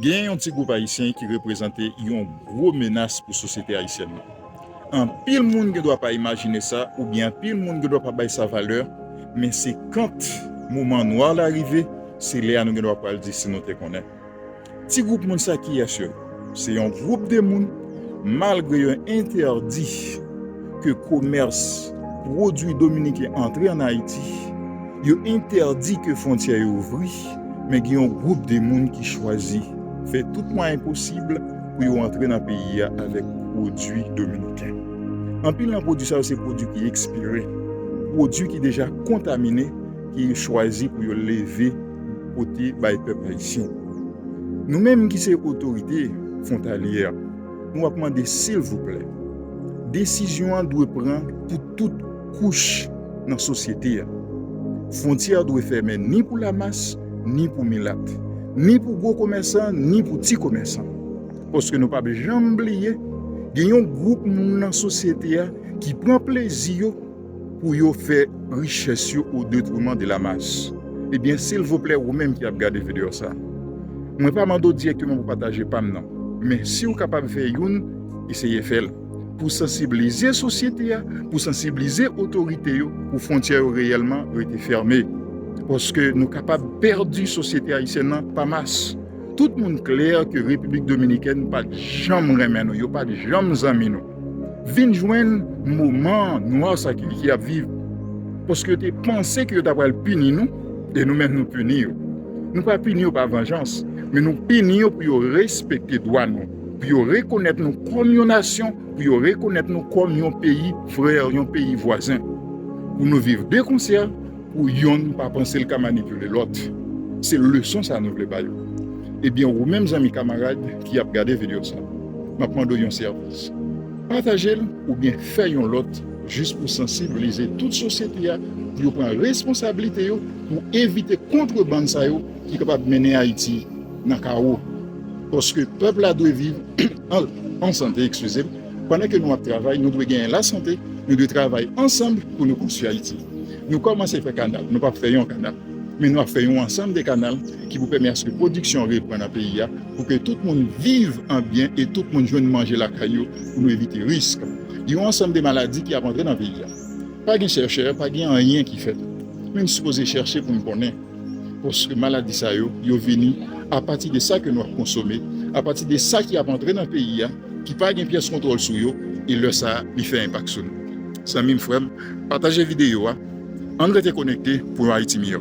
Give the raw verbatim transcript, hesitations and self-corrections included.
Gen yon ti gwoup ayisyen ki reprezante yon gwo menas pou sosyete ayisyèn nan. Anpil moun gen dwa pa imajine sa, oubyen anpil moun gen dwa pa bay sa valè, men se kan moman nwa la rive, se lè a nou gen dwa pral di si nou te konnen. Ti gwoup moun sa kiyès yo? Se yon gwoup de moun, malgre yo entèdi ke komès pwodui dominiken antre ann Ayiti, yo entèdi ke fwontyè yo ouvri, men gen yon gwoup de moun ki chwazi fè tout mwayen posib pou yo antre nan peyi a avèk pwodui dominiken. Anpil nan pwodui sa yo se pwodui ki ekspire, pwodui ki deja kontamine, ke yo chwazi pou yo leve pote bay pèp ayisyen. Nou menm ki se otorite fwontalyè, nou ap mande silvouplè, desizyon an dwe pran pou tout kouch nan sosyete a. Fwontyè dwe fèmen ni pou lamas, ni pou milat, ni pou gwo komèsan, ni pou ti komèsan. Paske nou p ap janm bliye, gen yon gwoup moun nan sosyete a ki pran plezi yo pou yo fè richès yo o detriman de la mas. Ebyen, silvouplè, ou menm ki ap gade videyo sa, mwen pa mande w dirèkteman pou pataje pa m nan, men si w kapab fè youn, eseye fè l pou sansibilize sosyete a, pou sansibilize otorite yo, pou fwontyè yo reyèlman rete fèmen. Paske nou kapab pèdi sosyete ayisyèn nan pa mas. Tout moun klè ke Repiblik Dominikèn pa t janm renmen nou, yo pa t janm zanmi nou. Vin jwenn moman nwa sa ki, ki ap viv. Paske yo te panse ke yo ta pral pini nou, e nou menm nou pini yo. Nou pa pini yo pa vanjans, men nou pini yo pou yo respekte dwa nou, pou yo rekonèt nou kòm yon nasyon, pou yo rekonèt nou kòm yon peyi frè, yon peyi vwazen. Pou nou viv de konsè, pou yonn pa panse l ka manipile lòt. Se leson sa nou vle ba yo. Ebyen, ou menm zanmi kamarad ki ap gade videyo sa, m ap mande w yon sèvis. Pataje l oubyen fè yon lòt jis pou sansibilize tout sosyete a, pou yo pran responsablite yo, pou evite kontrebann sa yo ki kapab mennen Ayiti nan kawo. Paske pèp la dwe viv an, an sante, eskize m. Pandan ke nou ap travay, nou dwe genyen lasante, nou dwe travay ansanm pou nou konstwi Ayiti. Nou kòmanse fè kanal, nou p ap fè yon kanal, men nou ap fè yon ansanm de kanal ki pou pèmèt aske pwodiksyon reprann nan peyi a, pou ke tout moun viv an byen e tout moun jwenn manje lakay yo, pou nou evite risk. Yon ansanm de maladi ki ap antre nan peyi a. Pa gen chèchè, pa gen anyen ki fèt. Men n sipoze chèche pou n konnen. Paske maladi sa yo, yo vini apati de sa ke nou ap konsome, apati de sa ki ap antre nan peyi a, ki pa gen pyès kontwòl sou yo, e lè sa a, li fè enpak sou nou. Zanmi m, frè m, pataje videyo a. Ann rete konekte pou yon Ayiti miyò.